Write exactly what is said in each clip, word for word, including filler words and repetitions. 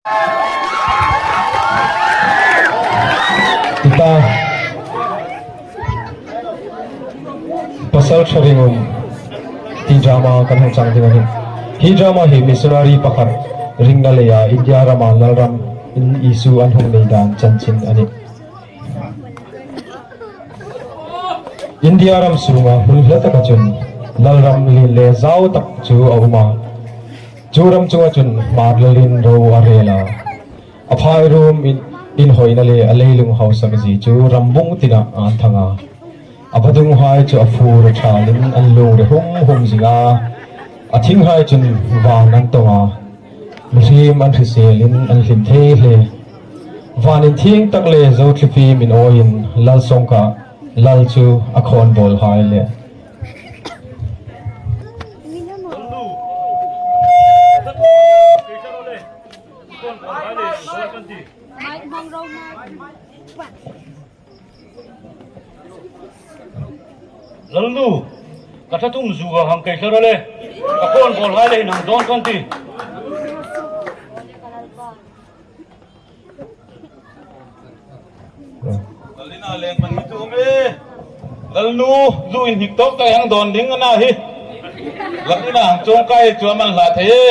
Tuta, Pasal Ṭha Ringum ti drama kan hung chang ding a nih. Hi drama hi missionary pakhat ringna leia India rama Lalram in Isu an hung nei dan chanchin a nih. India ram sunga hmun hla taka chun Lalram lien le zau tak chu a um a. Chu ram chunga chun Hmar Lalin ro a rel a. A phairuom in, inhawina le a leilung hausak zie chu rambung tina an thang a. A vadunghai chu a fur a ṭhalin an lungre hum hum zing a. A thinghai chun van an tawng a. Mihriem an hriselin an hlim thei hle. Van inthieng tak le zo thli fim inawiin Lal sawngkah, Lal chu a khawnbawlhai le Lalnu, ka ṭha tum zu a hang kei thla rawh le. Ka khawnbawlhai le hin hang dawn kan ti. Lalina leng pan mi tu me. Lalnu, zu inhnik tawk tak hang dawn ding a na hi. Lalina hang chuong kai chu a man hla thei e.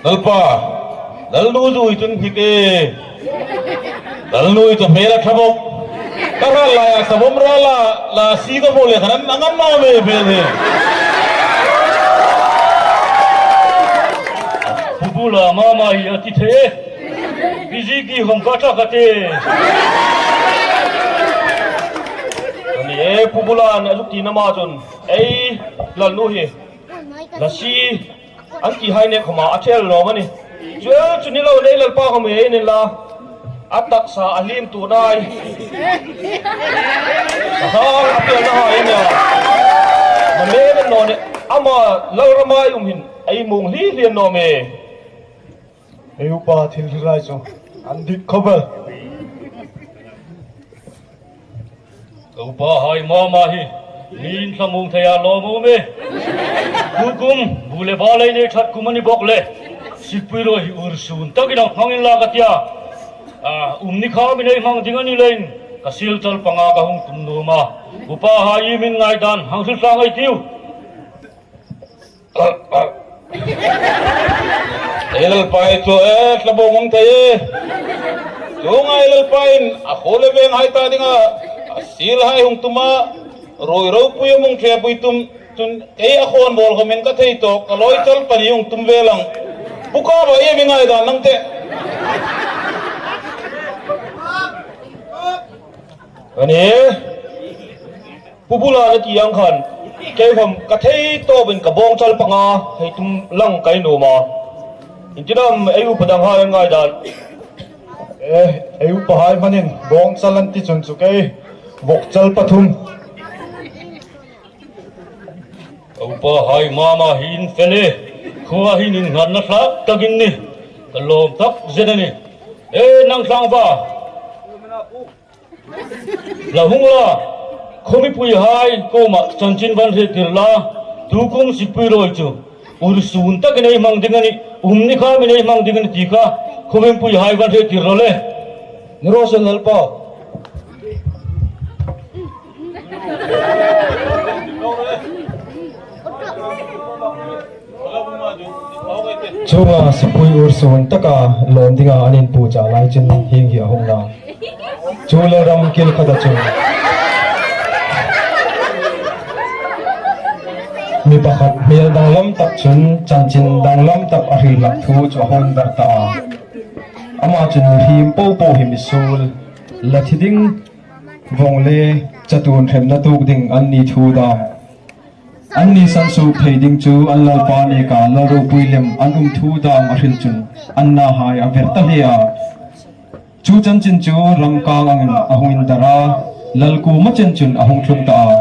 Lalpa, Lalnu zu hi chun hnik e. Lalnu hi chu hmel a ṭha bawk. Ka hral laia savawm ra la, la si ka hmu le khan an ngam naw me hmel hi. Pu Bula mama hi a ti thei e. Busy ki hom ka ṭha ka ti. A ni e, Pu Bula'n a zuk ti na ma chun. Ei, Lalnu hi. La si. An tihai nek khawma a thel lawm a nih. Chu chu ni lo nei Lalpa khawm ei ni la. A taksa a hlim tu nai. Sa a pial na hai nia. Ma me men naw ni. Ama Lalrama ei um hin ei muong hli hli naw me. Ei upa thil hrilai chu an dik khawp el. Ka upahai mama hi, mi inthlamuong thei a lawm um e. Tukum, bu le bâ lei nei ṭhat kum a ni bawk le. Sipui rawi hi ursun takin a hmang inla ka tia. A, um ni kha mi nei hmang ding a ni leiin, ka silchal panga ka hung tum nuom a. Upahai i min ngaidan, hang hril tlang ei tiu. Ei Lalpa hi chu e, thlamuong hmang thei e. Chuong ang ei Lalpa'n a khuo le veng hai ta dinga a silhai hung tum a, ruoi ropui a hmang ṭhepui tum chun ei a khawnbawl khawmin ka thei tawk, ka lawi chal pani hung tum ve lang. Pu Kaba, i mi ngaidan nang te. A ni. Pu Bula a ti ang khan, kei khawm ka thei tawpin ka bawngchal panga hei tum lang ka nuom a. Iengtin am ei upa danghai an ngaidan? Eh, ei upahai hmanin bawngchal an ti chun chu kei vawkchal pathum. Ka upahai mama hi in fel e, khuoa hin innghatna hlak takin ni, ka lawm tak zet a nih. Eh, nang Tlangva. La hung la, khuo mipuihai kuoma chanchin van hriettir la, tukum sipui rawi chu ursun takin ei hmang ding a nih, um ni kha min ei hmang ding a nih ti kha, khuo mipuihai van hriettir rawh le. Ni raw se Lalpa. Chuonga sipui ursun taka lawm dinga an inpuocha lai chun hieng hi a hung la. Chu Lalram kil khata chun mi pakhat hmel danglam tak chun chanchin danglam tak a hril hlak thu chu a hung dar ta a. Ama chun mihriem popo hi mi suol, la thi ding vawng le chatuon hremna tuok ding an ni thu dam. An ni sansuok thei ding chu an Lalpa neka Lal ropui lem an um thu dam a hril chun an nahai a ver ta hle a. Chu chanchin chu ram kang angin a hung indar a, lal kuoma chen chun a hung tlung ta a.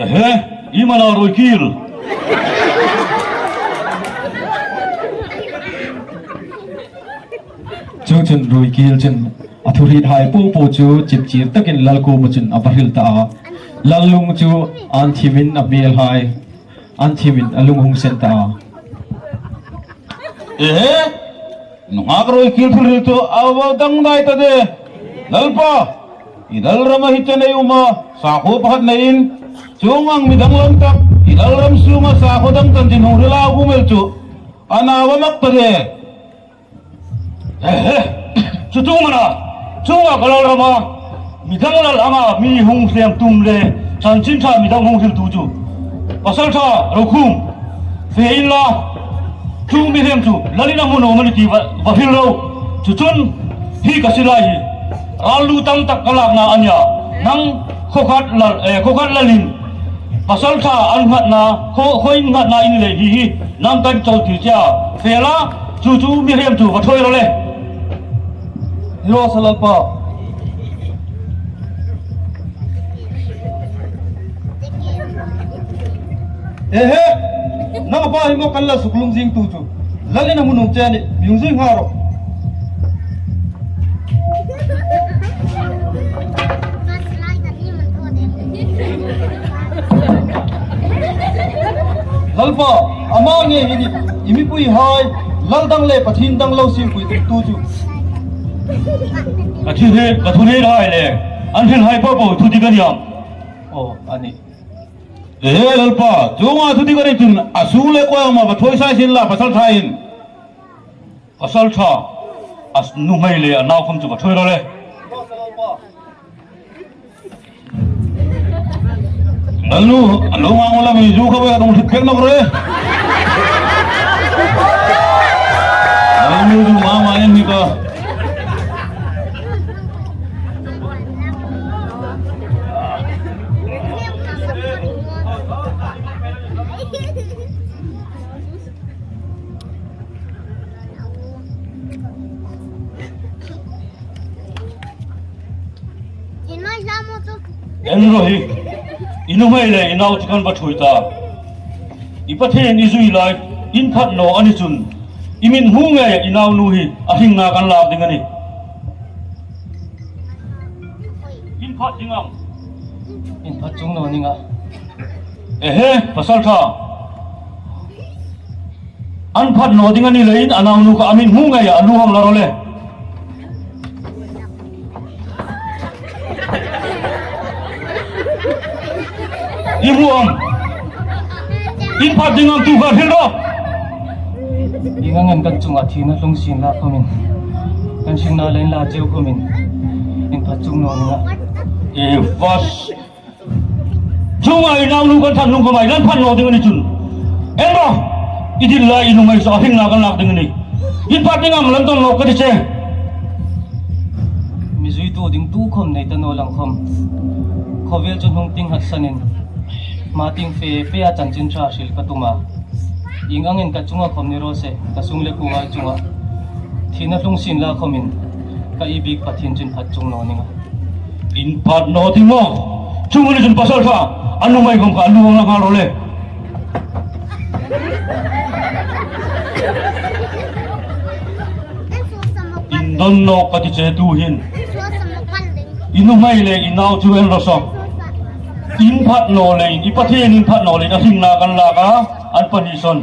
Ehe, iem a na ruoi kil? Chu chun ruoi kil chun a thu hriethai po po chu chipchir takin lal kuoma chun a va hril ta a. Lal lung chu an thimin a hmelhai, an thimin a lung hung sen ta a. Ehe, nunghak ruoi kil thu hril chu a va dangdai ta de. Lalpa, i lal rama hi chen ei um a, sakhuo pakhat neiin, chuong ang mi danglam tak i lal ram sunga sakhuo dang chanchin hung hrila um el chu a na va mak ta de. Ehe, chu chu am a na, chuonga ka lal rama mi dang lal anga mi hung hlem tum le chanchin ṭha mi dang hung hriltu chu pasalṭha Rokhum, fe inla, chu mihriem chu lalin a hmu naw am a ni ti va, va hril ro. Chu chun hi ka silai hi ral lu tam tak ka lakna a nia. Nang khawkhat lal, eh, khawkhat lalin pasalṭha an nghatna, khaw, khaw innghatna in lei hi hi, nang kan chawl tir che a. Fe la, chu chu mihriem chu va ṭhuoi ro le. Hi raw se lalpa. Ehe, nang pa hi maw kan lal suk lungzingtu chu? Lalin a hmu nuom che a nih, mi hung zui nghal ro. Lalpa, ama nge hi ni, i mipuihai, lal dang le Pathien dang lo siem pui tu chu. Ka thu hre, ka thu hre hai le, an hrilhai po po thu dik a ni am? Aw, a nih. Ehe, lalpa, chuonga thu dik a ni chun, a sung le kuoma va ṭhuoi sai sien la, pasalṭhain. Pasalṭha, a nuhmei le a nau khom chu va ṭhuoi ro le. Lal nu, a lo ngang ula mi zu kha va dong thik phek nawk re. Lal nu zu ma ma en mi ka. En ro hi, i nuhmei le i nau chu kan va ṭhuoi ta. I Pathien i zui lai, in phat naw a ni chun, i mit hmu ngei i naunu hi a hringna kan lak ding a nih. In phat ding am? In phat chuong naw ning a. Ehe, pasalṭha. An phat naw ding a ni leiin a naunu kha a mit hmu ngei a, a lu hang la ro le. I hmu am? In phat ding am tu kha hril ro. Ieng angin kan chunga thina tlung sien la khomin, kan hringna lei inla cheu khomin, in phat chuong naw ning a. E vas. Chuonga i naunu kan that hnung khom a i lal phat naw ding a ni chun, en ro, i dil lai i nuhmei saw a hringna kan lak ding a nih. In phat ding am, lal dawn nawk ka ti che. Mi zuitu ding tu khom nei ta naw lang khom, khawvel chu hnung tieng hatsanin, hma tieng fe fe a chanchin ṭha hril ka tum a. Ieng angin ka chunga khom ni raw se, ka sung le kuohai chunga thina tlung sien la khomin, ka i biek Pathien chu in phat chuong naw ning a. In phat naw ding maw? Chuong a ni chun pasalṭha, a nuhmei khom kha a lu hang la nghal ro le. In dawn nawk ka ti che tuhin. I nuhmei le i nau chu en ro saw. In phat naw leiin, i Pathien in phat naw leiin a hringna kan lak a, an pahni saw.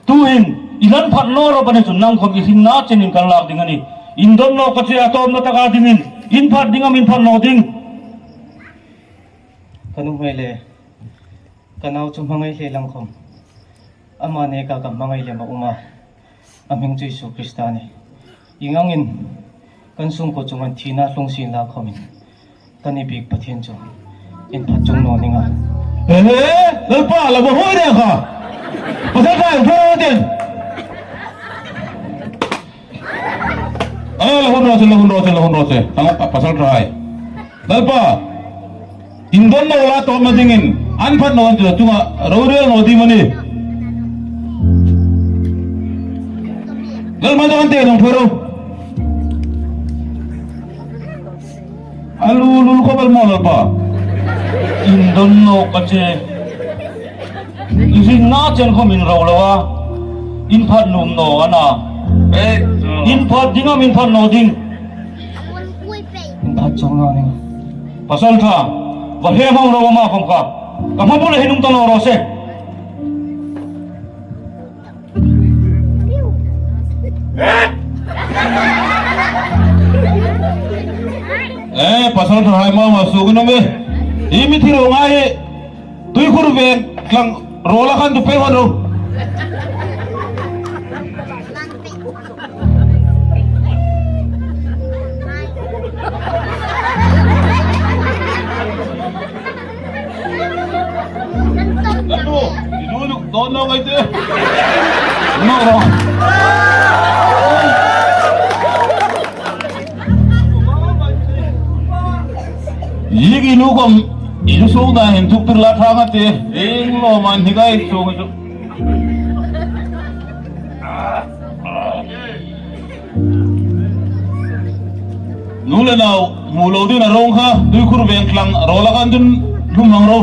Tuhin, i lal phat naw rawp a ni chun nang khom i hringna chenin kan lak ding a nih. In dawn nawk ka ti che a, tawpna taka dingin, in phat ding am, in phat naw ding? Ka nuhmei le ka nau chu hmangai hle lang khom, ama neka ka hmangai lem a um a, a hming chu Isu Krista a nih. Ieng angin kan sungkuo chunga thina tlung sien la khomin, kan i biek Pathien chu in phat chuong naw ning a. Ehe, lalpa, la va hoi de kha. Pasalṭha, hoi de. A, la hun raw se, la hun raw se, la hun raw se. Tang, pasalṭha hai. Lalpa. Indon naw la tawpna dingin, an phat naw an ti chunga rorel naw ding a nih. Lalpa dang te nong pharo. A lu lul khawp el maw Lalpa. Indon naw ka che. Inhringna chen khawm in ro lo a. In phat nuom naw a na. Eh. In phat ding am in phat naw ding. In phat chawk naw ning. Pasalṭha, va hre hmang ro ama khawm kha. Ka hma bula hin um ta naw raw se. Eh, pasalṭhahai mama suok in um e. Hi mi thi ro ngai hi. Tuikhur veng tlang rawla khan tu pei hon ro. Anu, idu nuk don lo ngai te. Nok ro. Yik inu kom, inu so da hin thuk tir la thang a te. Eng lo man hi kai so ngai tu. Nu le nau, hmu lo ding a rong kha, Tuikhur veng tlang, rawla kan dun, dum hang ro.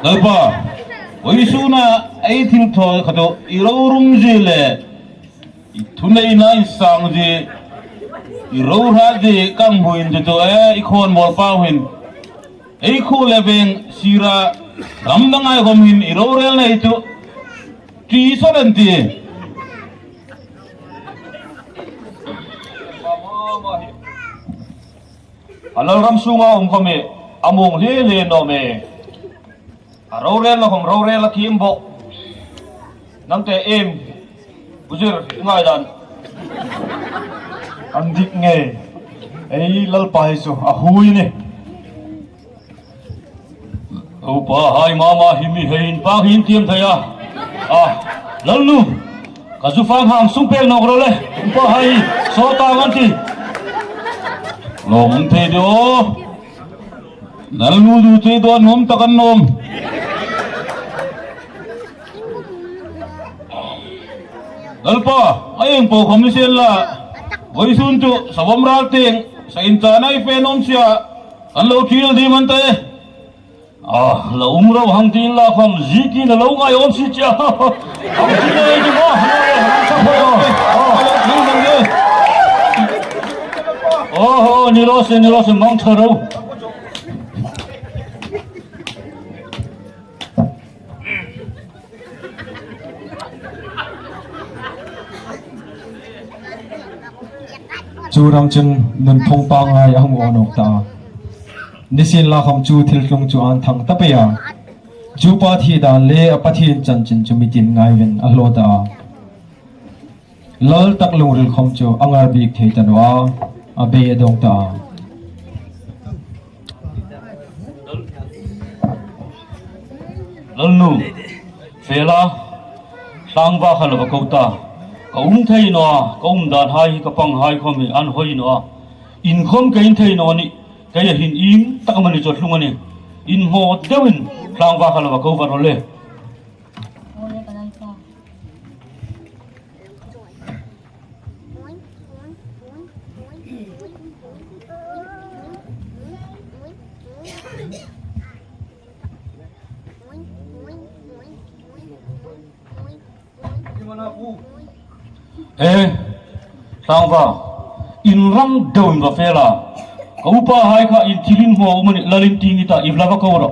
Lalpa, vawisuna ei thil thaw kha tu, i ro rum zie le, i thuneina insang zie, i ro hrat zie, kan hmu in zie tu e, i khawn mawl pau hin. Ei khuo le veng sira ram danghai khawm hin i rorel nei chu ti sawt an ti. A Lalram sunga um khawm e, a muong hle hle naw me. A rorel la khawm rorel a kim bawk. Nang te em, Buzir, ngai dan. An dik nge. Ei Lalpa hi chu a hui ni. Upa hai mama hi mi hei in pang hin tiam thei a. A, Lalnu, ka zu fang hang sung pek nawk ro le. Upa hai, so ta ngan ti. Lawm thei do. Lalnu du thei do nuom tak an nuom. Lalpa, a eng po khawm ni sien la. Vawisun chu, savom ral tieng, sa in cha nai fe nawm sia. Kan lo thil di man te. Ah, la um ro hang tin la khawm zi ki na lo ngai om si chia. Hang si na ei di ma. Oh, oh, ni lo se, ni lo se, mang tha ro. Chu ram chun nunphung pangngai a hung awn nawk ta. Nisienlakhawm chu thil tlung chu an thang ta pei a. Chu pa thi dan le a Pathien chanchin chu mi tin ngaiven a hlaw ta a. Lal tak lungril khawm chu a ngar bik thei ta naw a, a bei a dawng ta a. Lalnu, fe la, tlangva kha lo va ko ta. Ka um thei naw a, ka um dan hai, ka pang hai khawm hi an hoi naw a. In khawm ka in thei naw ni, kei a hin im tak mani chu a tlung a nih. In hmaw deuin tlangva kha lo va ko va ro le. Eh, tlangva, in rang deuin va fe la. Ka upa hai kha in thil inhmaw um a nih, lal in ti ngi ta, i va la va ko ro.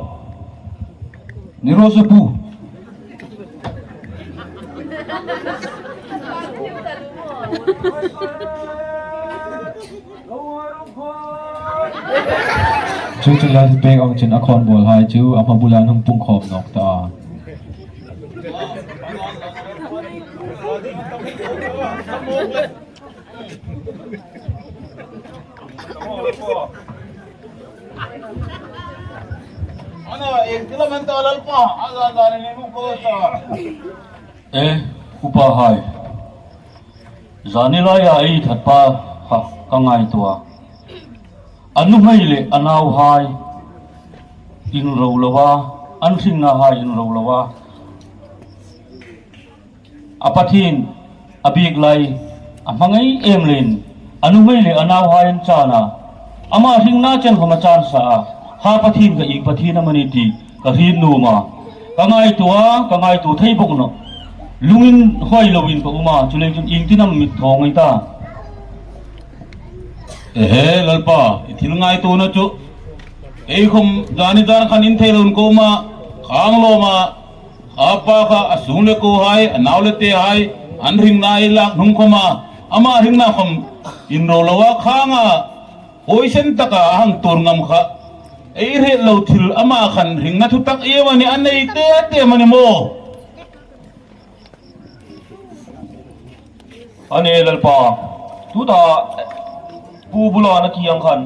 Ni ro se pu. Chu chu lal pek ang chun a khawnbawlhai chu a hma bula an hung pungkhawm nawk ta a. Eh, upa hai. Zani laia ei ṭhatpa kha ka ngaituo a. A nuhmei le a nauhai inro loa, an hringnahai inro loa, a Pathien a biek lai a hmangai em leiin, a nuhmei le a nauhai an chan a, ama hringna chen khawm a chan sa a, kha Pathien kha ieng Pathien am a ni ti ka hriet nuom a. Ka ngaituo a, ka ngaituo thei bawk nawh. Lunginhuai loin ka um a, chuleiin chun iengtin am mi thaw ngei ta? Ehe, Lalpa, i thil ngaituona chu. Ei khawm zani zan khan in thei loin ka um a, khang lawm a, kha pa kha a sung le kuohai, a nau le tehai, an hringna ei lak hnung khawma, ama hringna khawm inro loa khanga, huoisen taka a hang tuor ngam kha. Ei hriet lo thil ama khan hringna thutak ieng am a ni a nei te te am a ni maw? A ni Lalpa, tuta Pu Bula na ti ang khan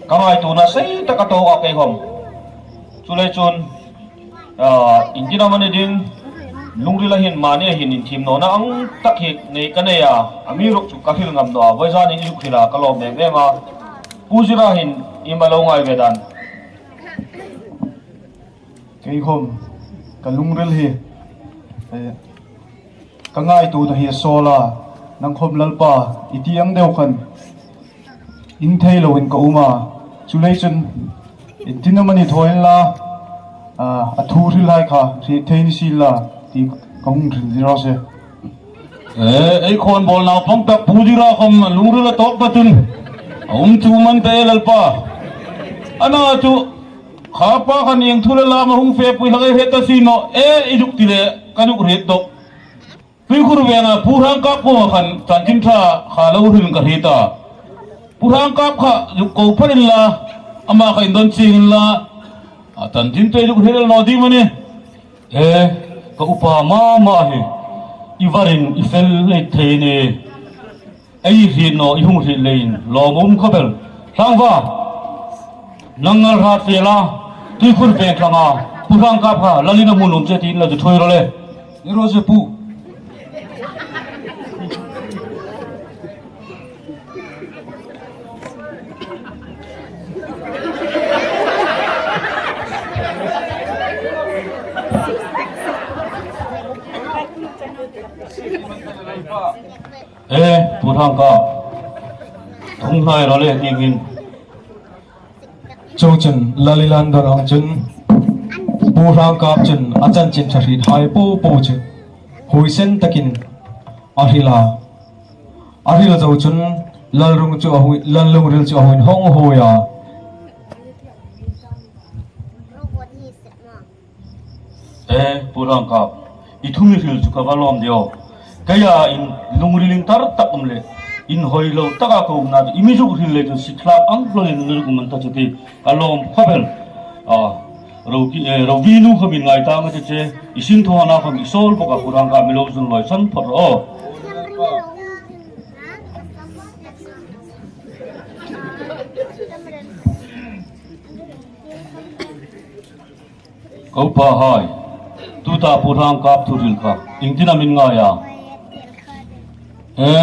ka ngaituona sei taka tawk a kei khawm. Chuleiin chun, ah, iengtin am a ni ding, lungrila hin mani hin inthim nawna ang tak hi nei ka nei a, amiruokchu ka hril ngam naw a, vawizanin i zuk hril a ka lawm em em a. Pu Zira hin i ma lo ngai ve dan. Kei khawm ka lungril hi, eh, ka ngaituona hi a sawl a, nang khawm Lalpa, i ti ang deu khan in thei loin ka um a. Chuleiin chun iengtin am a ni thaw inla, ah, a thu hrilhai kha hriet thei ni sienla ti ka hung hril zing raw se. Eh, ei khawnbawl naupang tak Pu Zira khawm a lungril a tawk ta chun a um chu um an ta e Lalpa. Ana chu kha pa khan ieng thu le lam a hung fepui hlak ei hriet ta si naw e, i zuk ti le ka zuk hriet dawk. Tuikhur venga Pu Hrangkap kuoma khan chanchin ṭha kha lo hril ka hriet a. Pu Hrangkap kha zuk ko phal inla, ama kha indon chieng inla, a chanchin chu ei zuk hril naw ding am a ni? E, ka upa mama hi, i varin i fel lei thei ni. Ei hriet naw, i hung hriet leiin lawm um khawp el. Tlangva, nang ngal hrat fe la, Tuikhur veng tlanga Pu Hrangkap kha lalin a hmu nuom che ti inla zuk ṭhuoi rawh le. Ni raw se pu. E, Pu Hrangkap. Thung hnai rawh le, ning in. Chuongchun, lal inla dawr ang chun, Pu Hrangkap chun a chanchin ṭha hriethai po po chu huoisen takin a hril a. A hril zo chun, lal rung chu a hui, lal lungril chu a huin hawng huoi a. E, Pu Hrangkap, i thu mi hril chu ka va lawm de aw. Keia in lungril intar tak um le, inhawi lo taka ka umna chu i mi zuk hril lei chun sik hlak ang hlawin na zuk um an ta chu ti ka lawm khawp el. A, ro ki, e, ro vinu khawm inngai ta nga che che, i sin thaw hana khawm i sawl bawk a, Pu Hrangkap mi lo zun lawi san phawt rawh aw. Ka upahai, tuta Pu Hrangkap thu hril kha iengtin am in ngai a? E,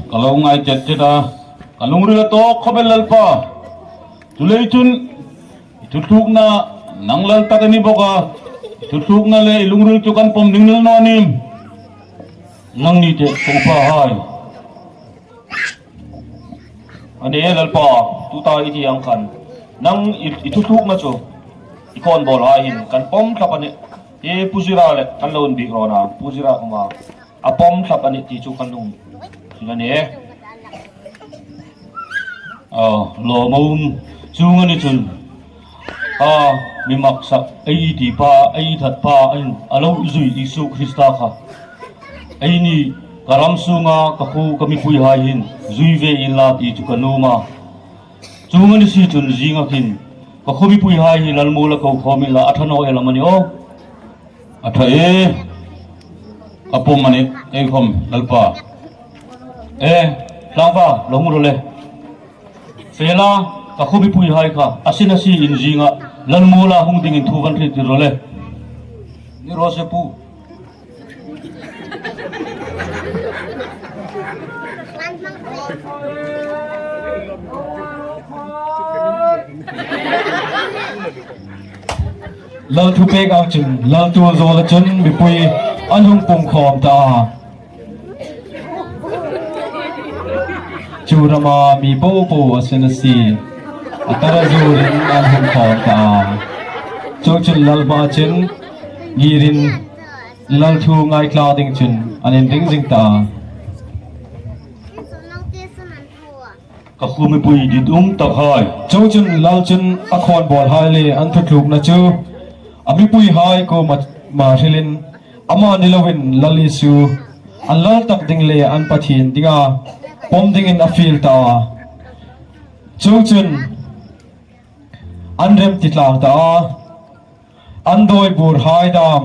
ka lo ngai tet tet a, ka lungril a tawk khawp el Lalpa. Chuleiin chun, i thutlukna, nang lal tak i ni bawk a, i thutlukna le i lungril chu kan pawm ding ni naw nim? Nangni te ka upahai. A ni e Lalpa, tuta i ti ang khan, nang i, i thutlukna chu i khawnbawlhai hin kan pawm thlap a nih. E, Pu Zira le kan lo inbiek rawn a, Pu Zira khawma a pawm thlap a nih ti chu kan hung hril a nih. A, lawmum chuong a ni chun, a, mi maksak ei tipa, ei ṭhatpa, a lo zui Isu Krista kha eini ka ram sunga ka khuo ka mipuihai hin zui ve inla ti chu ka nuom a. Chuong a ni si chun zinga khin ka khuo mipuihai hi Lalmuola ko khawm inla a ṭha naw el am a ni aw? A ṭha e, a pawm a nih, ei khawm, Lalpa. E, Tlangva, lo hung rawh le. Fe la, ka khuo mipuihai kha, a sin a si in zinga, Lalmuola hung dingin thu van hriettir rawh le. Ni raw se pu. Lal thupêk ang chun, lal tuolzawla chun mipui an hung pung khawm ta a. Chu rama mi popo a sena si, a tara zurin an hung khawm ta a. Chuongchun lal hmaa chun ngîrin lal thu ngaithlak ding chun an inring zing ta a. Ka khuo mipui ditum takhai. Chuongchun lal chun a khawnbawlhai le an thutlûkna chu a mipuihai kuoma hrilin, amani loin Lal Isu an lal tak ding le an Pathien dinga pawm dingin a fiel ta a. Chuongchun an remti tlâng ta a, an dawi bûrhai dâm,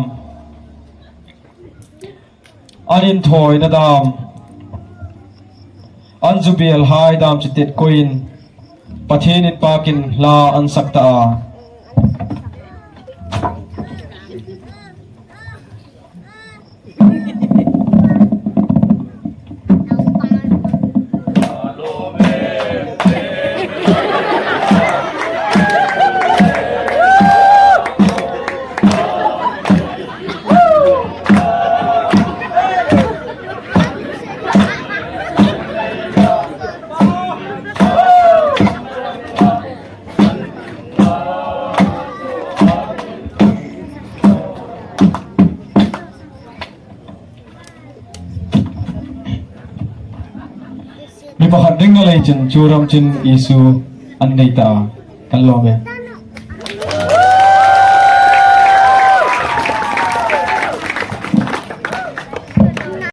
an inthawina dâm, an zu bielhai dâm chu tet koiin Pathien inpâkin hla an sak ta a. Mi pakhat ringna lei chun chu ram chun Isu an nei ta a, kan lawm e.